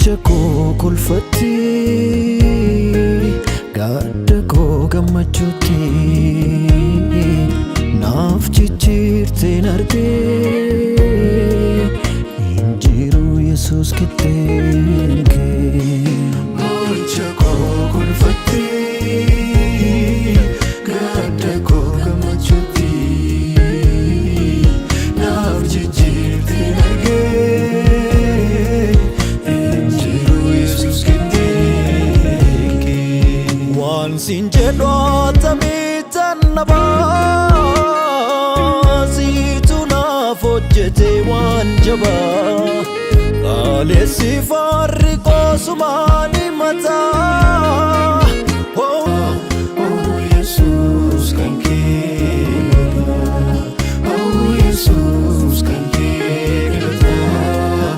Boo'icha koo kolfatti, gadda koo gammachuutti naaf jijjiirteen argee hin jiru Yesuus qixxeen kee. Boo'icha koo kolfatti, gadda koo gammachuutti naaf jijjiirteen argee hin jiru Yesuus qixxeen kee. Waan siin jedhu attamitti nabaa, siitu naaf hojjete waan jabaa, kaaleessi faarri qoosumaan himataa. Oh, oh Yesuus kan kee galataa. Oh Yesuus kan kee galataa.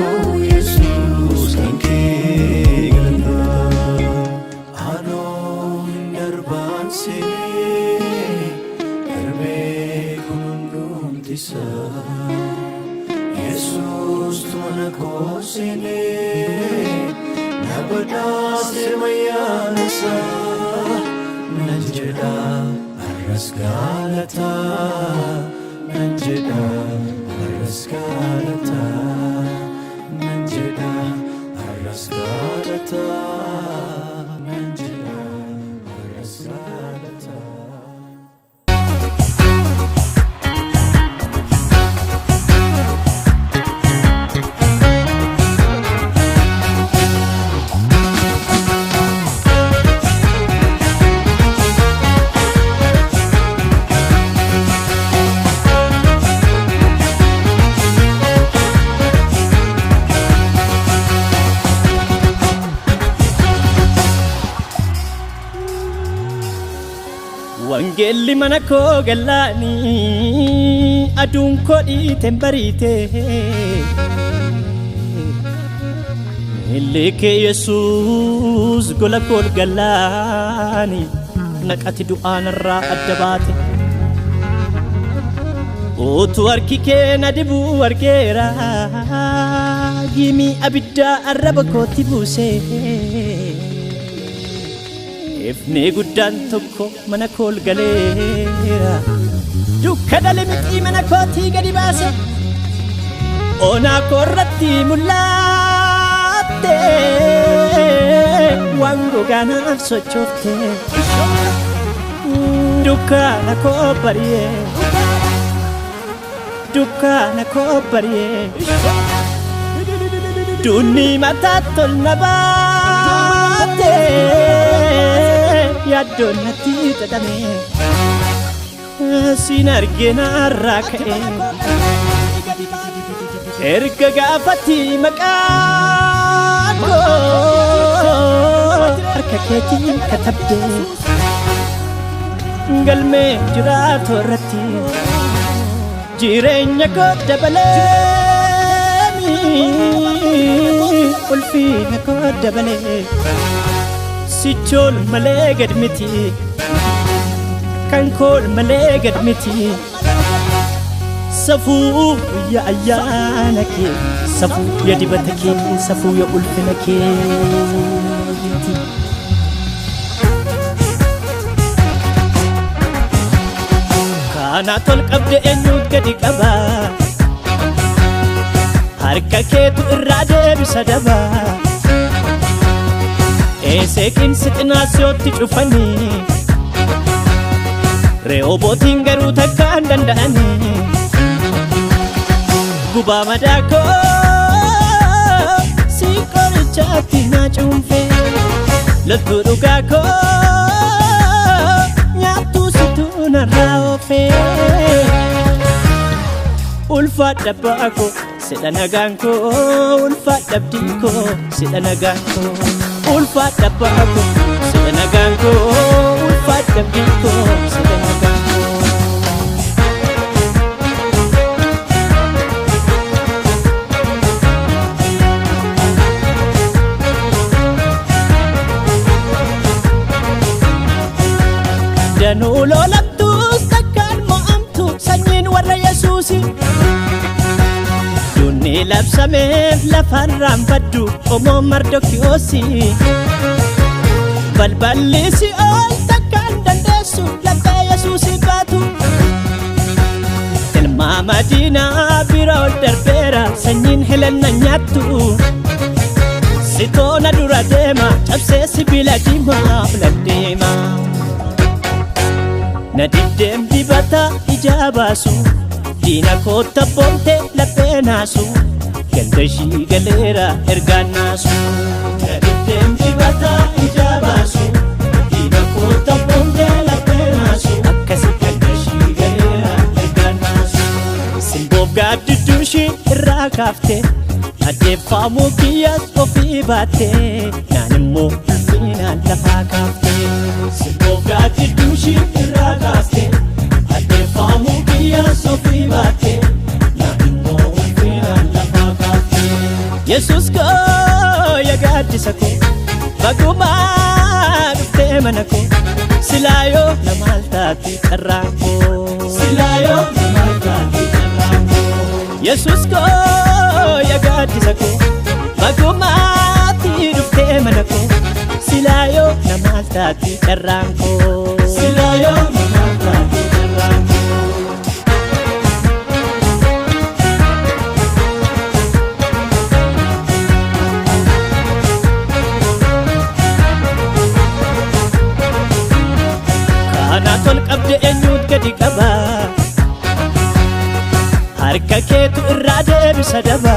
Oh Yesuus kan kee galataa. Anoo hin darbaansee darbee kun hundumti isaa. Yesuus mana koo seenee na badhaase ayyaana isaa. Nan jedha har'as galataa, nan jedha har'as galataa, nan jedha har'as galataa, nan jedha har'as galataa. Wangeelli mana koo gallaanii aduun koo dhiiteen bariite. Miilli kee Yesuus gola koo gallaanii naqati du'aanarraa adda baate. Utuu harki kee na dibuu argeera, giimii abiddaa arraba kootti buuse. Ifni guddaan tokko mana kool galeera. Dukkana limixii mana kootii gadi baase. Onaa koorratti mul'atte. Waan gogaanaaf sochoofte. Dukkana koo bari'ee. Dukkana koo bari'ee. Dunni mataa tol na baate. Yaaddoon natti xaxame. Siin arginaarraa ka'e. Erga gaafatti maqaa koo harka keetiin katabde. Galmee jiraatu irratti jireenya koo dabalee, ulfina koo dabalee, sichool malee gad miti, kan kool malee gad miti. Safuu ya ayyaana kee, safuu ya dibata kee, safuu ya ulfina keeti. Kana tol qabde eenyu gadi qaba? Harka keetu irraa deebisa daba. Eeseeqiin sixinaasiyootti cufanii, Re'oobootiin garuu takka hin danda'anii. Gubaa madaa koo si qorichaatti naa cuunfee, loltuu dhugaa koo nyaattuu situu narraa oofee. Ulfaadha abbaa koo, sidha nagaan koo, ulfaadha abdiin koo, sidha nagaan koo. Ulfaadha abbaa koo, sidha nagaan koo, ulfaadha abdiin koo, sidha nagaan koo. Danuu lolamtus takkaan mo'amtu sanyiin warra Yesuusi. Dunni Waa'ee labsameef lafarraan baddu qomoo Mardokiyoosi. Balballi si'ool takkaan dandeessu laphee Yesuusii baatu. Ilma Madiinaa bira ol darbeera sanyiin helenna nyaattu. Sitoona dura deema cabsee sibiila diimaa filan deema. Na dibdeem dibata ijaa baasu diina kootta boonte laphee naasu ganda ishii galeera ergaan naasu. Na dibdeem dibata ijaa baasu diina kootta boonte laphee naasu akkasi ganda ishii galeera ergaan naasu. Simboof gaaddidduu ishii irraa kaaftee addeeffamuu kiyyaas ofii baattee naan immoo ulfinaan lafaa kaaftee. Simboof gaaddidduu ishii irraa kaaftee addeeffamuu kiyyaas ofii baattee naan immoo ulfinaan lafaa kaaftee. Yesuus koo yaa gaaddisa koo bagumaa dhuftee mana koo silaayoo namaal taate carraan koo. Silaayoo namaal taate carraan koo. Yesuus koo yaa gaaddisa koo bagumaatti dhuftee mana koo silaayoo namaal taate carraan koo. Silaayoo namaal taate carraan koo. Kana tol qabde eenyuut gadi qaba harka keetu irraa deebisa daba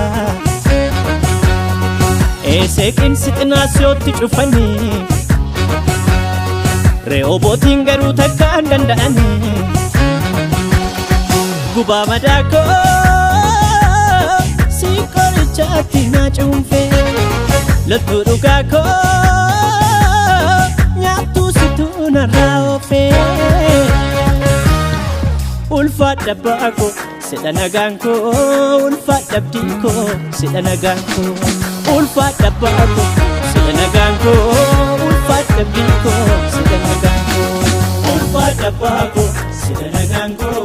Eeseeqin sixinaasiyootti cufanii Re'oobootiin garuu takka hin danda'anii Gubaa madaa koo si qorichaatti naa cuunfee loltuu dhugaa koo nyaattuu situu narraa oofee. Ulfaadha abbaa koo sidha nagaan koo ulfaadha abdii koo sidha nagaan koo ulfaadha abbaa koo sidha nagaan koo ulfaadha abdii koo sidha nagaan koo ulfaadha abbaa koo sidha nagaan koo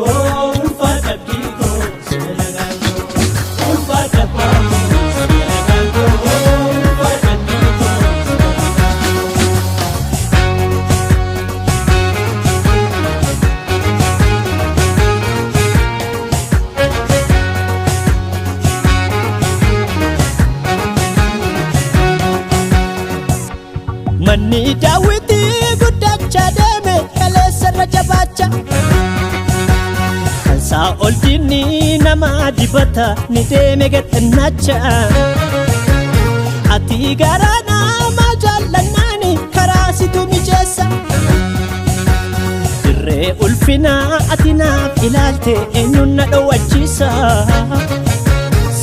ulfaadha abdii koo sidha nagaan koo ulfaadha abbaa koo sidha nagaan koo ulfaadha abdii koo sidha nagaan koo. Manni daawwitii guddachaa deeme kaleessa irra jabaacha. Kan Saa'ol diinni nama dibata ni deeme gadhannaacha. Ati garaa nama jaallannaani karaa situ mijeessa. Dirree ulfinaa ati naaf ilaalte eenyuun na dhowwachiisa.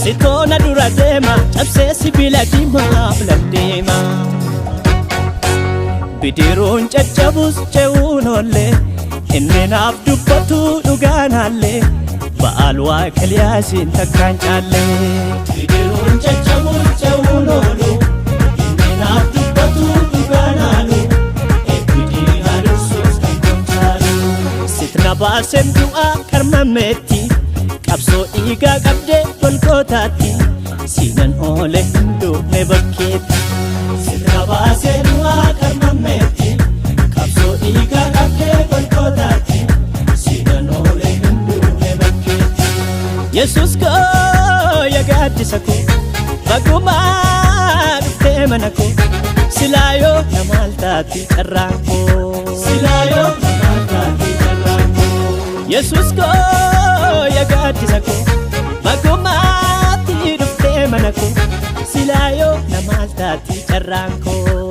Sitoona dura deema cabsee sibiila diimaa filan deema. Bidiruun caccabus ce'uun oollee inni naaf dubbatu dhugaan haallee Ba'aal waaqa Eliyaasiin takkaan caallee. Bidiruun caccabus ce'uun oolu inni naaf dubbatu dhugaan haalu eebbidiin haadursuus kan kun caalu. Sitna baaseen du'aa qarmameetti qabsoo dhiigaa qabdee golgootaatti siinan oole hin duune bakkeetti. Sitna baasee du'aa qarmameetti qabsoo dhiigaa qabdee golgootaatti siinan oole hin duune bakkeetti. Yesuus koo yaa gaaddisa koo bagumaa dhuftee mana koo silaayoo namaal taate carraan koo. Silaayoo namaal taate carraan koo. Yesuus koo yaa gaaddisa koo bagumaatti dhuftee mana koo silaayoo namaal taate carraan koo.